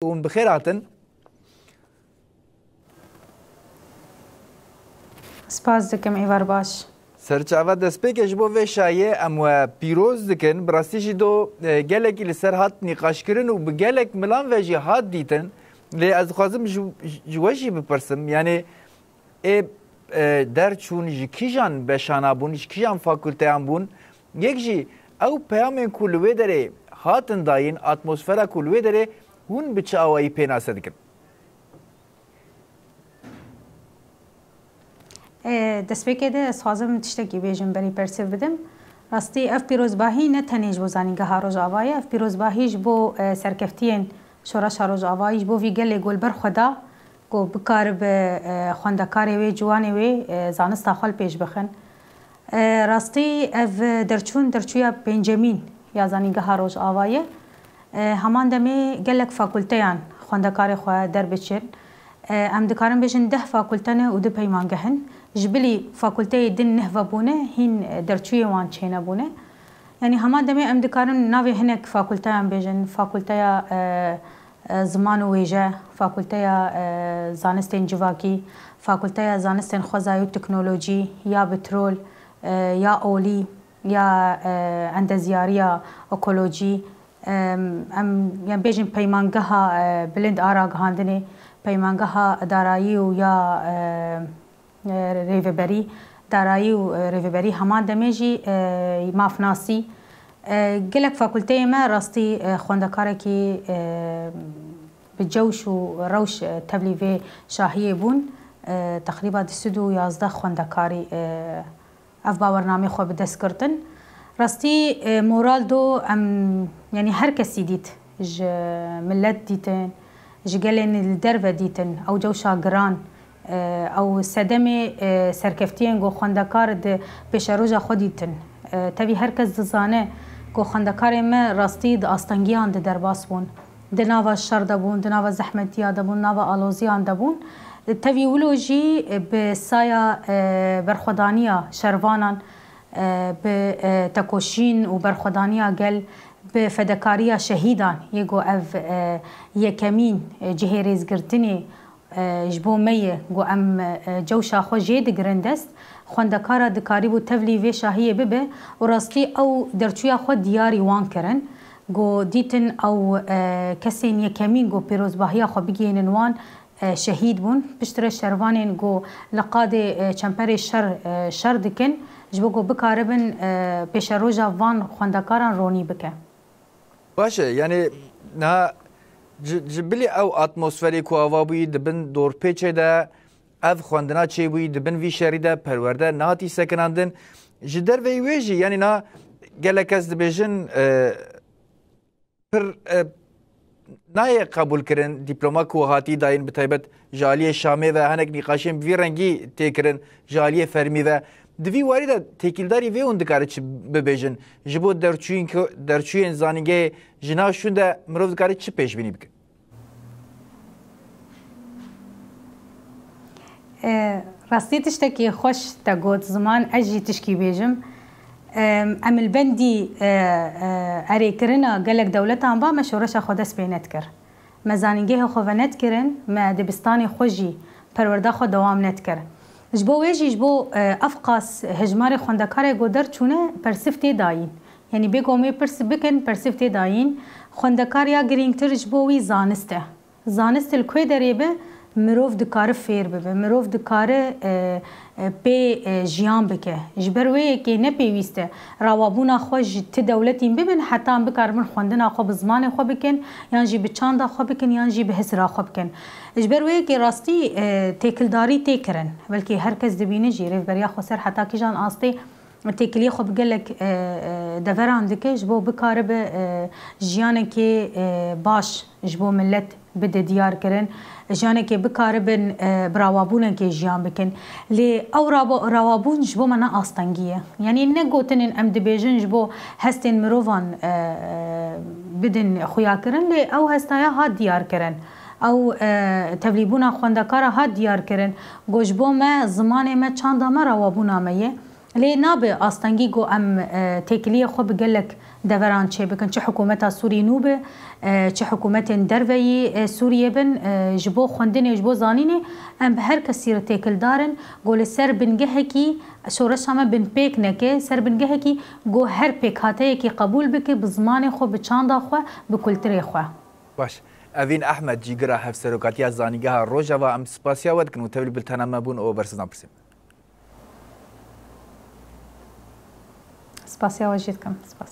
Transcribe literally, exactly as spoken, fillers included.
Hûn bi xêr hatin. Spas dikim, êvar baş. Serçava destpêkê ji bo vê şayê em we pîroz dikin. Bi rastî jî do e, gelekî li ser hat nîqaşkirin û bi gelek milan ve jî hat dîtin. Lê ez dixwazim ji, ji we jî bipirsim. Yanî ê e, derçûn ji kîjan beşana bûn, ji kîjan fakulteyan bûn? Yek jî ew peyamên ku li wê derê hatin dayîn, atmosfera ku li wê derê hûn bi çi awayî pênase dikin? Ê, destpêkê de ez xwazim tiştekî bêjim berî persê bidim. Rastî ev pîrozbahî ne tenê ji bo Zanîngeha Rojavayê, ev pîrozbahî ji bo e, serkeftiyên Şoreşa Rojavayî, ji bo vî gelê ku li ber xwe da ku bikaribe e, xwendekarê wê, ciwanê wê e, zanista xwe li pêş bixin. E, rastî ev derçûn, derçûya pêncemîn ya Zanîngeha Rojava ye. E, heman demê gelek fakulteyan xwendekarê xwe derbiçin. E, em dikarin bêjin deh fakulte ne û du peymangeh in. Ji bilî fakulteyê din neh vebûne, hîn derçûyê wan çênebûne. Yanî heman demê em dikarin navê hinek fakulteyan bêjin. Fakulteya e, e, Ziman û Wêje, Fakulteya e, Zanistên Civakî, Fakulteya Zanistên Xwezayî û Teknolojî, ya Bitrol, e, ya Olî, ya e, Endezyariya Ekolojî, e, em yan bêjin Peymangeha e, Bilind a Ragihandinê, Peymangeha Darayî û ya e, e, Rêveberî, Darayî û e, Rêveberî, heman demê jî e, Mafnasî. E, gelek fakulteyê me rastî e, xwendekarekî e, bi cewş û rewş e, tevlî vê şahiyê bûn. E, teqrîba du sed û yazdeh xwendekarî e, ev bawernamê xwe bi dest girtin. Rastî e, moral do em, yanî her kesî dît, ji milet dîtin, ji gelên li derve dîtin, ew cewşa giran, e, ew sedemê e, serkeftiyên ku xwendekar di pêşeroja xwe dîtin. E, tevî her kes dizane ku xwendekarên me rastî di astengiyan de derbas bûn. Di nava şer de bûn, di nava zehmetiya de bûn, nava aloziyan de bûn. Tevî wilo jî bi saya e, berxwedaniya şervanan, e, bi e, tekoşîn û berxwedaniya gel, bi fedekariya şehîdan yê ku ev e, yekemîn e, cihê rêzgirtinê e, ji bo me ye ku em e, cewşa xwe jê digirin dest, xwendekara dikarîbû tevlî vê şahiyê bibe û rastî ew derçûya xwe diyarî wan kirin. Ku dîtin ew e, kesên yekemîn ku pîrozbahiya xwe bigihînin wan e, şehîd bûn. Piştre şervanên ku li qadê e, çemperê şer e, şer dikin, ji bo ku bikaribin e, pêşeroja van xwendekaran ronî bike. Baş e, yanî niha ji, ji bilî ew atmosferê ku ava bûyî di bin dorpêçê de, ev xwendina çêbûyî di bin vî şerî de perwerde nehatî sekinandin. Ji derveyî wê jî, yanî niha gelek kes dibêjin, e, pir e, nayê qebûlkirin dîploma ku hatî dayîn, bi taybet ji aliyê Şamê ve hinek nîqaşên bi vî rengî tê kirin, ji aliyê fermî ve. Di vî warî de têkildarî vê hûn dikare çi bibêjin? Ji bo derçûyên ku, derçûyên zanîngehê ji nav şûn de mirov dikare çi pêşbînî bike? E, rastî tiştekî xweş te got, Ziman, ez jî tişkî bêjim. E, em li bendî e, e, erêkirina gelek dewletan ba me şoreşa xwe dest pê nedikir. Me zanîngehê xwe venedikirin, me dibistanê xwe jî perwerda xwe dewam nedikir. Ji bo wê jî ji bo e, ev qas hejmarê xwendekarê ku derçûne persiv tê dayîn. Yanî bê ku em wê pirs bikin, persiv tê dayîn. Xwendekar ya girîngtir ji bo wî zanist e. Zanist li ku derê be, mirov dikare fêr bibe, mirov dikare e, e, pê e, jiyan bike. Ji ber wê yekê ne pêwîst e rawabûna xwe ji ti dewletîn bibin, heta em bikaribin xwendina xwe bi zimanê xwe bikin, yan jî bi çanda xwe bikin, yan jî bi hisra xwe bikin. Ji ber wê yekê rastî e, têkildarî tê kirin. Belkî her kes dibîne jî rêveberiya xweser heta kîjan astê têkiliyê xwe bi gelek e, e, deveran dike, ji bo bikaribe e, jiyanekê e, baş ji bo milet bide diyar kirin, jiyanekê bikaribin e, bi rawabûnekê jiyan bikin. Lê ew rabo- rawabûn ji bo me ne astengî ye. Yanî ne gotinên em dibêjin ji bo hestên mirovan e, e, bidin xuyakirin, lê ew hestaya hat diyar kirin. Ew e, tevlîbûna xwendekara hat diyar kirin. Ku ji bo me, zimanê me, çanda me, rawabûna me ye. Lê nabe astengî ku em e, têkiliyê xwe bi gelek deveran çêbikin, çi hikûmeta Sûrî nû be, e, çi hikûmetên derveyî, e, Sûriyê bin, e, ji bo xwendinê, ji bo zanînê, em bi her kesî re têkildar in, ku li ser bingehekî şoreşa me binpêk neke, ser bingehekî ku her pêkhateyekî qebûl bike bi zimanê xwe, bi çanda xwe, bi kulturê xwe. Baş. Evîn Ehmed, Cîgira Hevserokatiya Zanîngeha Rojava, em spasiya we dikin û tevlî biltena me bûn û bersivdan pirsên me. Spasiya we jî dikim. Spas.